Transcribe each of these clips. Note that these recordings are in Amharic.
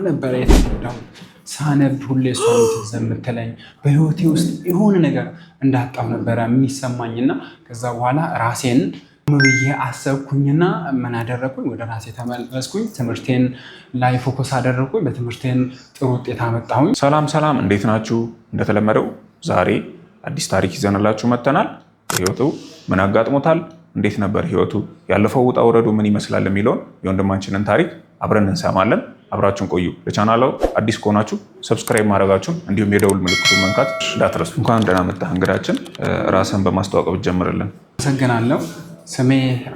ነበረ የተጎዳሁት። ሳነብ ሁሌ እሷ ነው ትዝ የምትለኝ። በህይወቴ ውስጥ የሆነ ነገር እንዳጣሁ ነበረ የሚሰማኝና ከዛ በኋላ ራሴን ብዬ አሰብኩኝና ምን አደረግኩኝ? ወደ ራሴ ተመለስኩኝ። ትምህርቴን ላይ focus አደረግኩኝ። በትምህርቴን ጥሩ ውጤት አመጣሁኝ። ሰላም ሰላም፣ እንዴት ናችሁ? እንደተለመደው ዛሬ አዲስ ታሪክ ይዘንላችሁ መጥተናል። ህይወቱ ምን አጋጥሞታል? እንዴት ነበር ህይወቱ? ያለፈው ውጣ ውረዱ ምን ይመስላል? የሚለውን የወንድማችንን ታሪክ አብረን እንሰማለን። አብራችሁን ቆዩ። ለቻናሉ አዲስ ከሆናችሁ subscribe ማድረጋችሁን እንዲሁም የደውል ምልክቱን መንካት እንዳትረሱ። እንኳን ደህና መጣህ እንግዳችን። ራስን በማስተዋወቅ ብትጀምርልን። አመሰግናለሁ። ስሜ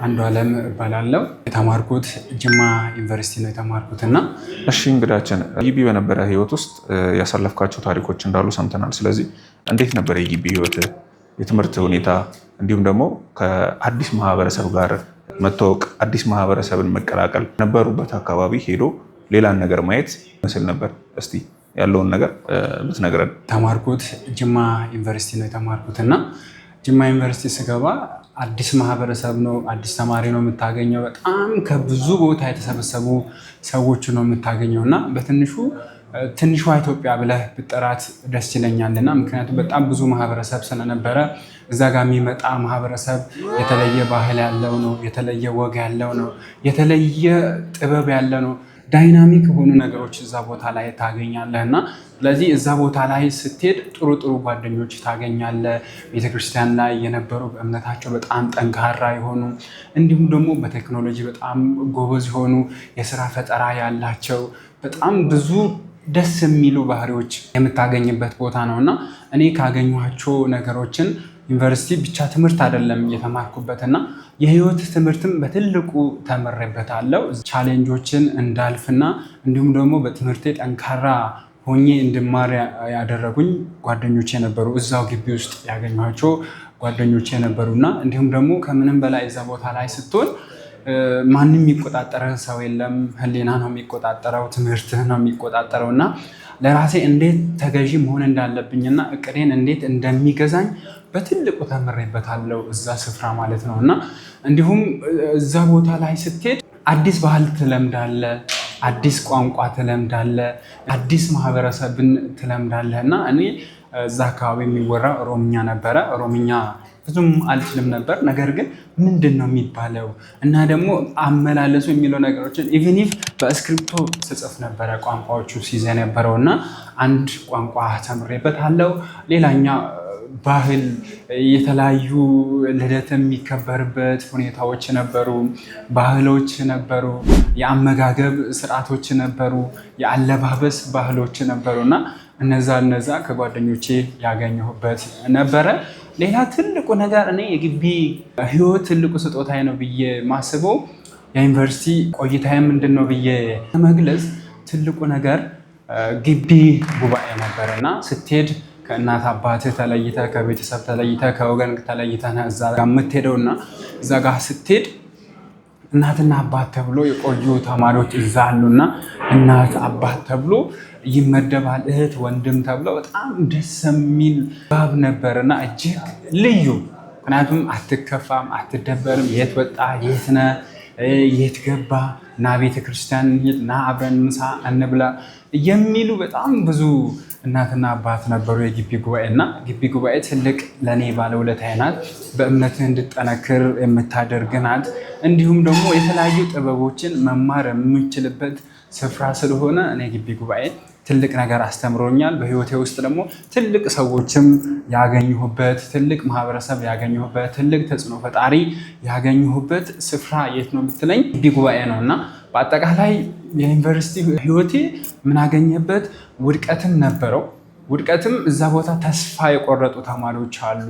አንዱዓለም እባላለሁ። የተማርኩት ጅማ ዩኒቨርሲቲ ነው የተማርኩት እና እሺ እንግዳችን፣ ግቢ በነበረ ህይወት ውስጥ ያሳለፍካቸው ታሪኮች እንዳሉ ሰምተናል። ስለዚህ እንዴት ነበር የግቢ ህይወት፣ የትምህርት ሁኔታ፣ እንዲሁም ደግሞ ከአዲስ ማህበረሰብ ጋር መተዋወቅ፣ አዲስ ማህበረሰብን መቀላቀል፣ ነበሩበት አካባቢ ሄዶ ሌላን ነገር ማየት መስል ነበር? እስቲ ያለውን ነገር ብትነግረን። የተማርኩት ጅማ ዩኒቨርሲቲ ነው የተማርኩት እና ጅማ ዩኒቨርሲቲ ስገባ አዲስ ማህበረሰብ ነው፣ አዲስ ተማሪ ነው የምታገኘው። በጣም ከብዙ ቦታ የተሰበሰቡ ሰዎች ነው የምታገኘው እና በትንሹ ትንሿ ኢትዮጵያ ብለህ ብጠራት ደስ ይለኛል እና ምክንያቱም በጣም ብዙ ማህበረሰብ ስለነበረ እዛ ጋር የሚመጣ ማህበረሰብ የተለየ ባህል ያለው ነው፣ የተለየ ወግ ያለው ነው፣ የተለየ ጥበብ ያለው ነው። Dynamic የሆኑ ነገሮች እዛ ቦታ ላይ ታገኛለህ እና ስለዚህ እዛ ቦታ ላይ ስትሄድ ጥሩ ጥሩ ጓደኞች ታገኛለህ። ቤተክርስቲያን ላይ የነበሩ በእምነታቸው በጣም ጠንካራ የሆኑ፣ እንዲሁም ደግሞ በቴክኖሎጂ በጣም ጎበዝ የሆኑ፣ የስራ ፈጠራ ያላቸው፣ በጣም ብዙ ደስ የሚሉ ባህሪዎች የምታገኝበት ቦታ ነው እና እኔ ካገኘኋቸው ነገሮችን ዩኒቨርሲቲ ብቻ ትምህርት አይደለም የተማርኩበት እና የህይወት ትምህርትም በትልቁ ተምሬበታለሁ። Challenge ኦችን እንዳልፍና እንዲሁም ደግሞ በትምህርቴ ጠንካራ ሆኜ እንድማር ያደረጉኝ ጓደኞቼ ነበሩ። እዛው ግቢ ውስጥ ያገኘኋቸው ጓደኞቼ ነበሩ እና እንዲሁም ደግሞ ከምንም በላይ እዛ ቦታ ላይ ስትሆን ማንም የሚቆጣጠረህ ሰው የለም። ህሊና ነው የሚቆጣጠረው፣ ትምህርትህ ነው የሚቆጣጠረው እና ለራሴ እንዴት ተገዢ መሆን እንዳለብኝና እቅዴን እንዴት እንደሚገዛኝ በትልቁ ተምሬበታለሁ እዛ ስፍራ ማለት ነው። እና እንዲሁም እዛ ቦታ ላይ ስትሄድ አዲስ ባህል ትለምዳለህ፣ አዲስ ቋንቋ ትለምዳለህ፣ አዲስ ማህበረሰብን ትለምዳለህ። እና እኔ እዛ አካባቢ የሚወራ ኦሮምኛ ነበረ። ኦሮምኛ ብዙም አልችልም ነበር። ነገር ግን ምንድን ነው የሚባለው እና ደግሞ አመላለሱ የሚለው ነገሮችን even if በእስክሪፕቶ ስጽፍ ነበረ ቋንቋዎቹ ሲይዝ የነበረው እና አንድ ቋንቋ ተምሬበታለሁ። ሌላኛ ባህል፣ የተለያዩ ልደት የሚከበርበት ሁኔታዎች ነበሩ፣ ባህሎች ነበሩ፣ የአመጋገብ ስርዓቶች ነበሩ፣ የአለባበስ ባህሎች ነበሩ እና እነዛ እነዛ ከጓደኞቼ ያገኘሁበት ነበረ። ሌላ ትልቁ ነገር እኔ የግቢ ህይወት ትልቁ ስጦታዬ ነው ብዬ ማስበው፣ የዩኒቨርሲቲ ቆይታዬ ምንድን ነው ብዬ ለመግለጽ ትልቁ ነገር ግቢ ጉባኤ ነበር። እና ስትሄድ ከእናት አባትህ ተለይተህ፣ ከቤተሰብ ተለይተህ፣ ከወገን ተለይተህ እዛ ጋር የምትሄደው እና እዛ ጋር ስትሄድ እናትና አባት ተብሎ የቆዩ ተማሪዎች እዛ አሉና እናት አባት ተብሎ ይመደባል። እህት ወንድም ተብሎ በጣም ደስ የሚል ባብ ነበር እና እጅግ ልዩ፣ ምክንያቱም አትከፋም፣ አትደበርም። የት ወጣ፣ የት ነህ፣ የት ገባ፣ ና ቤተክርስቲያን እንሂድ፣ ና አብረን ምሳ እንብላ የሚሉ በጣም ብዙ እናትና አባት ነበሩ የግቢ ጉባኤ። እና ግቢ ጉባኤ ትልቅ ለእኔ ባለውለታዬ ናት። በእምነትህ እንድጠነክር የምታደርግ ናት። እንዲሁም ደግሞ የተለያዩ ጥበቦችን መማር የምችልበት ስፍራ ስለሆነ እኔ ግቢ ጉባኤ ትልቅ ነገር አስተምሮኛል። በህይወቴ ውስጥ ደግሞ ትልቅ ሰዎችም ያገኘሁበት፣ ትልቅ ማህበረሰብ ያገኘሁበት፣ ትልቅ ተጽዕኖ ፈጣሪ ያገኘሁበት ስፍራ የት ነው ብትለኝ ግቢ ጉባኤ ነው። እና በአጠቃላይ የዩኒቨርሲቲ ህይወቴ ምን አገኘበት? ውድቀትም ነበረው። ውድቀትም እዛ ቦታ ተስፋ የቆረጡ ተማሪዎች አሉ፣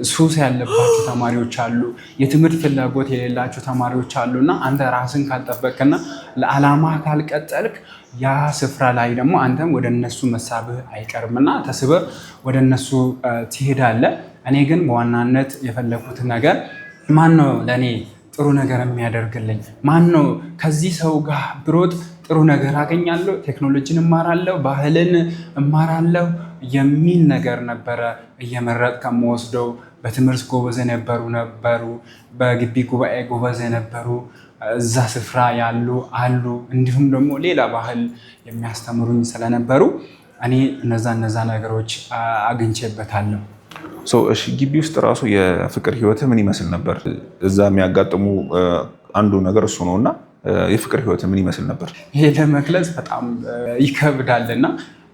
ሱስ ያለባቸው ተማሪዎች አሉ፣ የትምህርት ፍላጎት የሌላቸው ተማሪዎች አሉ። እና አንተ ራስን ካልጠበቅና ለዓላማ ካልቀጠልክ ያ ስፍራ ላይ ደግሞ አንተም ወደ እነሱ መሳብህ አይቀርም እና ተስበህ ወደ እነሱ ትሄዳለህ። እኔ ግን በዋናነት የፈለኩት ነገር ማን ነው ለእኔ ጥሩ ነገር የሚያደርግልኝ? ማን ነው? ከዚህ ሰው ጋር ብሮጥ ጥሩ ነገር አገኛለሁ፣ ቴክኖሎጂን እማራለሁ፣ ባህልን እማራለሁ የሚል ነገር ነበረ እየመረጥ ከምወስደው። በትምህርት ጎበዝ የነበሩ ነበሩ፣ በግቢ ጉባኤ ጎበዝ የነበሩ፣ እዛ ስፍራ ያሉ አሉ። እንዲሁም ደግሞ ሌላ ባህል የሚያስተምሩኝ ስለነበሩ እኔ እነዛ ነገሮች አግኝቼበታለሁ። እሺ፣ ግቢ ውስጥ ራሱ የፍቅር ህይወትህ ምን ይመስል ነበር? እዛ የሚያጋጥሙ አንዱ ነገር እሱ ነው እና የፍቅር ህይወትህ ምን ይመስል ነበር? ይሄ ለመግለጽ በጣም ይከብዳልና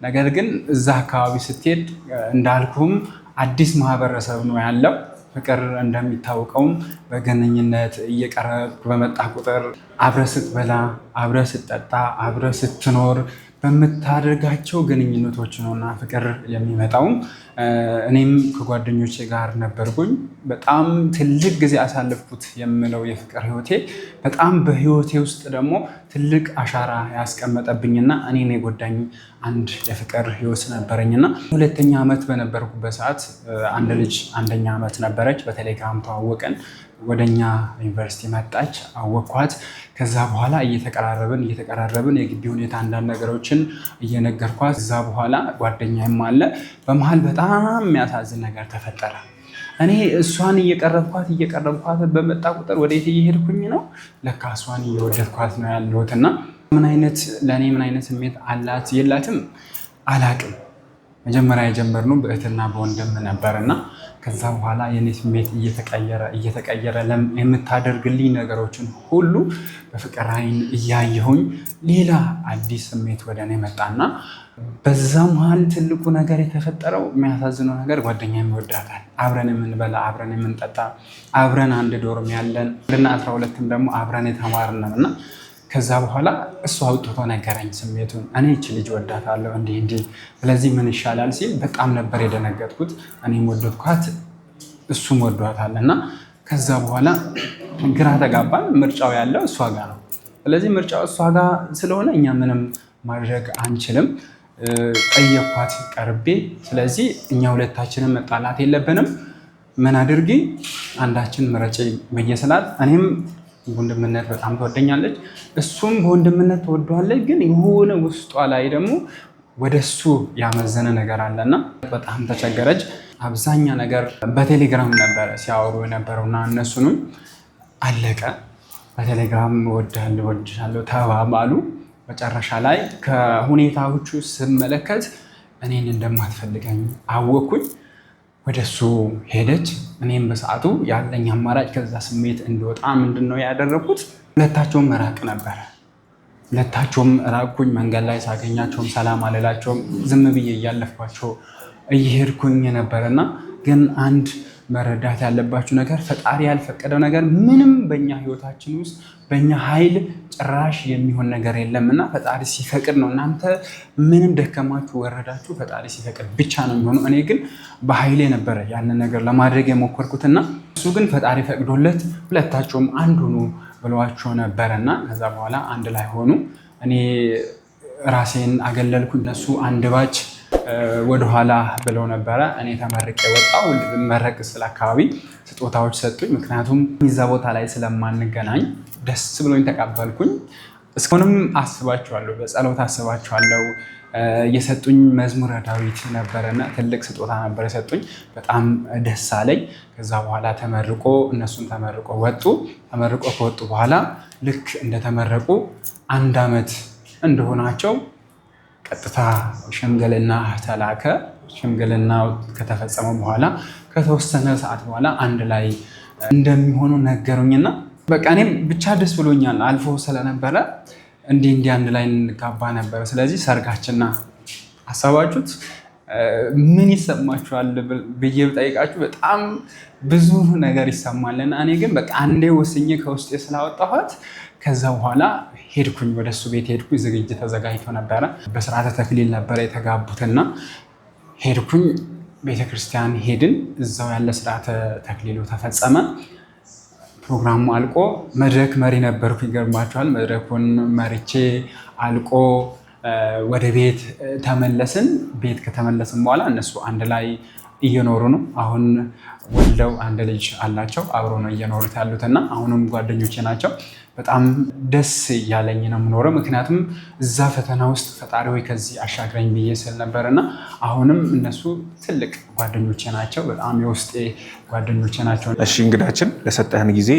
ነገር ግን እዛ አካባቢ ስትሄድ እንዳልኩም አዲስ ማህበረሰብ ነው ያለው። ፍቅር እንደሚታወቀውም በግንኙነት እየቀረብክ በመጣ ቁጥር አብረህ ስትበላ፣ አብረህ ስትጠጣ፣ አብረህ ስትኖር በምታደርጋቸው ግንኙነቶች ነው እና ፍቅር የሚመጣውም። እኔም ከጓደኞቼ ጋር ነበርኩኝ። በጣም ትልቅ ጊዜ አሳለፍኩት የምለው የፍቅር ህይወቴ በጣም በህይወቴ ውስጥ ደግሞ ትልቅ አሻራ ያስቀመጠብኝና እኔን የጎዳኝ አንድ የፍቅር ህይወት ነበረኝና ሁለተኛ ዓመት በነበርኩበት ሰዓት አንድ ልጅ አንደኛ ዓመት ነበረች። በቴሌግራም ተዋወቅን። ወደኛ ዩኒቨርሲቲ መጣች፣ አወኳት። ከዛ በኋላ እየተቀራረብን የግቢ ሁኔታ አንዳንድ ነገሮችን እየነገርኳት፣ ከዛ በኋላ ጓደኛዬም አለ። በመሀል በጣም የሚያሳዝን ነገር ተፈጠረ። እኔ እሷን እየቀረብኳት በመጣ ቁጥር ወዴት እየሄድኩኝ ነው? ለካ እሷን እየወደድኳት ነው ያለሁት። እና ምን አይነት ለእኔ ምን አይነት ስሜት አላት የላትም አላቅም። መጀመሪያ የጀመርነው በእህትና በወንድም ነበር እና ከዛ በኋላ የኔ ስሜት እየተቀየረ የምታደርግልኝ ነገሮችን ሁሉ በፍቅር ዓይን እያየሁኝ ሌላ አዲስ ስሜት ወደ እኔ መጣና በዛ መሀል ትልቁ ነገር የተፈጠረው የሚያሳዝነው ነገር ጓደኛዬም ይወዳታል። አብረን የምንበላ፣ አብረን የምንጠጣ፣ አብረን አንድ dorm ያለን እና 12ም ደግሞ አብረን የተማርን ነው እና ከዛ በኋላ እሱ አውጥቶ ነገረኝ ስሜቱን። እኔ ይቺ ልጅ ወዳታለሁ እንዲህ እንዲህ፣ ስለዚህ ምን ይሻላል ሲል በጣም ነበር የደነገጥኩት። እኔም ወደድኳት፣ እሱም ወዷታል። እና ከዛ በኋላ ግራ ተጋባን። ምርጫው ያለው እሷ ጋር ነው። ስለዚህ ምርጫው እሷ ጋር ስለሆነ እኛ ምንም ማድረግ አንችልም። ጠየኳት ቀርቤ። ስለዚህ እኛ ሁለታችንን መጣላት የለብንም፣ ምን አድርጊ አንዳችን ምረጪ ብዬ ስላት እኔም በወንድምነት በጣም ትወደኛለች፣ እሱም በወንድምነት ትወደዋለች። ግን የሆነ ውስጧ ላይ ደግሞ ወደ እሱ ያመዘነ ነገር አለና በጣም ተቸገረች። አብዛኛ ነገር በቴሌግራም ነበረ ሲያወሩ የነበረውና እነሱንም አለቀ። በቴሌግራም እወድሃለሁ እወድሻለሁ ተባባሉ። መጨረሻ ላይ ከሁኔታዎቹ ስመለከት እኔን እንደማትፈልገኝ አወኩኝ። ወደ እሱ ሄደች። እኔም በሰዓቱ ያለኝ አማራጭ ከዛ ስሜት እንዲወጣ ምንድን ነው ያደረኩት? ሁለታቸውም መራቅ ነበረ። ሁለታቸውም ራቅኩኝ። መንገድ ላይ ሳገኛቸውም ሰላም አልላቸውም። ዝም ብዬ እያለፍኳቸው እየሄድኩኝ ነበረና ግን አንድ መረዳት ያለባችሁ ነገር ፈጣሪ ያልፈቀደው ነገር ምንም በእኛ ሕይወታችን ውስጥ በእኛ ኃይል ጭራሽ የሚሆን ነገር የለም እና ፈጣሪ ሲፈቅድ ነው። እናንተ ምንም ደከማችሁ ወረዳችሁ፣ ፈጣሪ ሲፈቅድ ብቻ ነው የሚሆነው። እኔ ግን በኃይሌ ነበረ ያንን ነገር ለማድረግ የሞከርኩትና እሱ ግን ፈጣሪ ፈቅዶለት ሁለታቸውም አንድ ሁኑ ብለዋቸው ነበረ እና ከዛ በኋላ አንድ ላይ ሆኑ። እኔ ራሴን አገለልኩ። እነሱ አንድ ባች ወደኋላ ብለው ነበረ። እኔ ተመርቄ ወጣሁ። መረቅ ስለ አካባቢ ስጦታዎች ሰጡኝ። ምክንያቱም እዛ ቦታ ላይ ስለማንገናኝ ደስ ብሎኝ ተቀበልኩኝ። እስካሁንም አስባችኋለሁ፣ በጸሎት አስባችኋለሁ። የሰጡኝ መዝሙረ ዳዊት ነበረና ትልቅ ስጦታ ነበር የሰጡኝ። በጣም ደስ አለኝ። ከዛ በኋላ ተመርቆ እነሱም ተመርቆ ወጡ። ተመርቆ ከወጡ በኋላ ልክ እንደተመረቁ አንድ ዓመት እንደሆናቸው ቀጥታ ሽምግልና ተላከ። ሽምግልና ከተፈጸመ በኋላ ከተወሰነ ሰዓት በኋላ አንድ ላይ እንደሚሆኑ ነገሩኝና በቃ እኔም ብቻ ደስ ብሎኛል። አልፎ ስለነበረ እንዲህ እንዲህ አንድ ላይ እንጋባ ነበረ። ስለዚህ ሰርጋችንና አሰባችሁት ምን ይሰማችኋል ብዬ ብጠይቃችሁ በጣም ብዙ ነገር ይሰማልና እኔ ግን በቃ አንዴ ወስኜ ከውስጤ ስላወጣኋት ከዛ በኋላ ሄድኩኝ፣ ወደ እሱ ቤት ሄድኩኝ። ዝግጅት ተዘጋጅቶ ነበረ። በስርዓተ ተክሊል ነበረ የተጋቡትና ሄድኩኝ። ቤተክርስቲያን ሄድን። እዛው ያለ ስርዓተ ተክሊሉ ተፈጸመ። ፕሮግራሙ አልቆ መድረክ መሪ ነበርኩ። ይገርማችኋል። መድረኩን መርቼ አልቆ ወደ ቤት ተመለስን። ቤት ከተመለስን በኋላ እነሱ አንድ ላይ እየኖሩ ነው። አሁን ወልደው አንድ ልጅ አላቸው። አብሮ ነው እየኖሩት ያሉት እና አሁንም ጓደኞቼ ናቸው። በጣም ደስ እያለኝ ነው የምኖረው። ምክንያቱም እዛ ፈተና ውስጥ ፈጣሪ ወይ ከዚህ አሻግረኝ ብዬ ስል ነበር እና አሁንም እነሱ ትልቅ ጓደኞቼ ናቸው። በጣም የውስጤ ጓደኞቼ ናቸው። እሺ እንግዳችን ለሰጠህን ጊዜ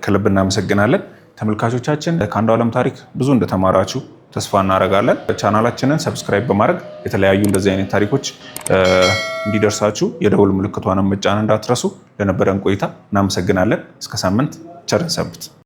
ከልብ እናመሰግናለን። ተመልካቾቻችን ከአንዱዓለም ታሪክ ብዙ እንደተማራችሁ ተስፋ እናደርጋለን። ቻናላችንን subscribe በማድረግ የተለያዩ እንደዚህ አይነት ታሪኮች እንዲደርሳችሁ የደውል ምልክቷንም መጫን እንዳትረሱ። ለነበረን ቆይታ እናመሰግናለን። እስከ ሳምንት ቸር እንሰንብት።